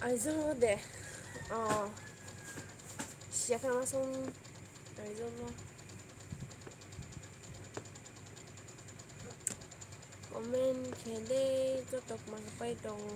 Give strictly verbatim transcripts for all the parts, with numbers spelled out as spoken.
Aizawl de. O. Siya khe ma song Aizawl wo. Comment khe de, joto kma khe pai tong.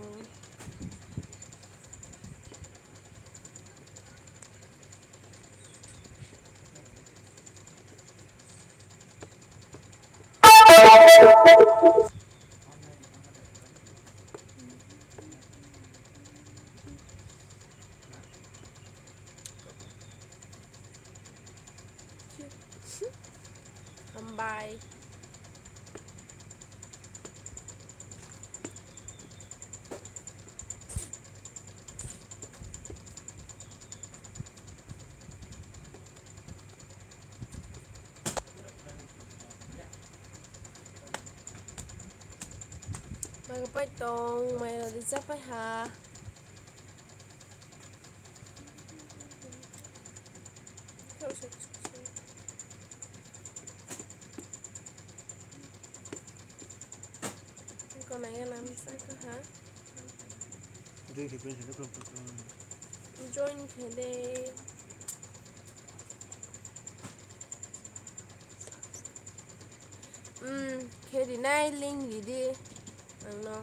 Hambai. Mai pai tong, mai rao di cha pai ha. Konai ya lam sa kha ha. Join khe pin sa kha. Join khe de. Umm, khe ri nai, link ri di ang no.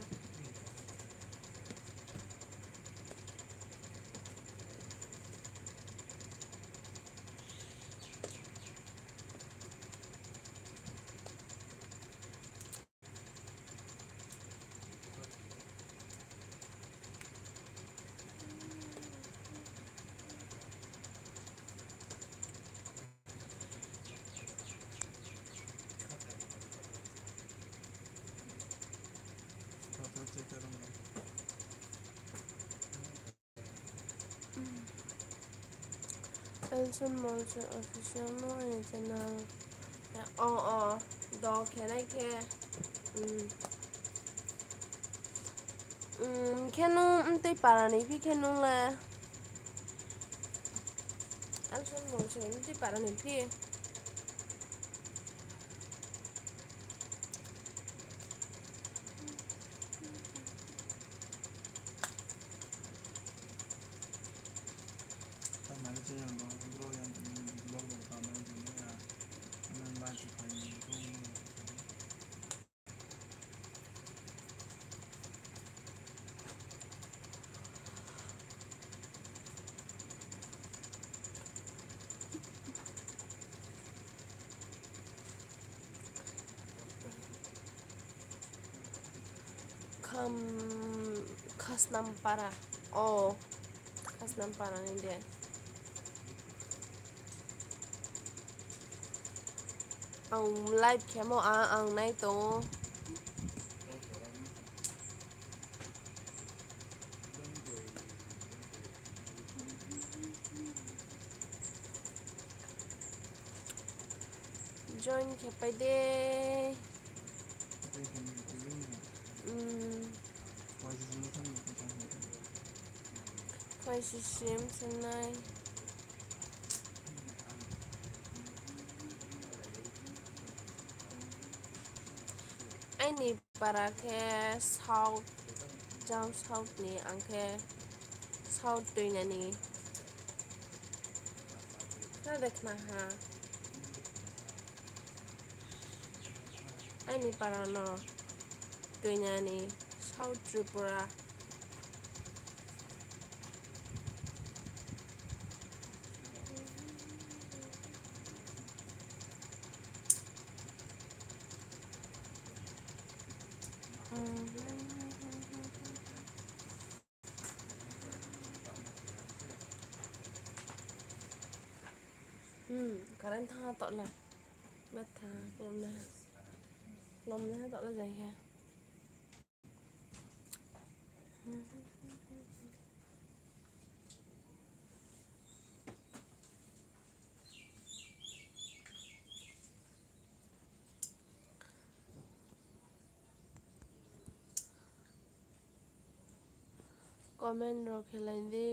Elson Molson Official no aini channel. O, o, do khe nai khe. Umm. Umm, khe nung mtui para ni phi khe nung le. Elson Molson mtui para ni phi. Kham-, Khasnampara. O, Khasnampara ni de. Ang live khemo a, ang nai tong ou. Join khe pai de. Umm. Phai si sim se nai. Aini para khe south, jang south ni, ang khe south Toinani. Khna de khna ha. Aini para no Toinani, South Tripura. Hmm, current thanng ha toh le. Betha, klom le ha. Klom le ha toh le jai khe. Comment rao khelai di.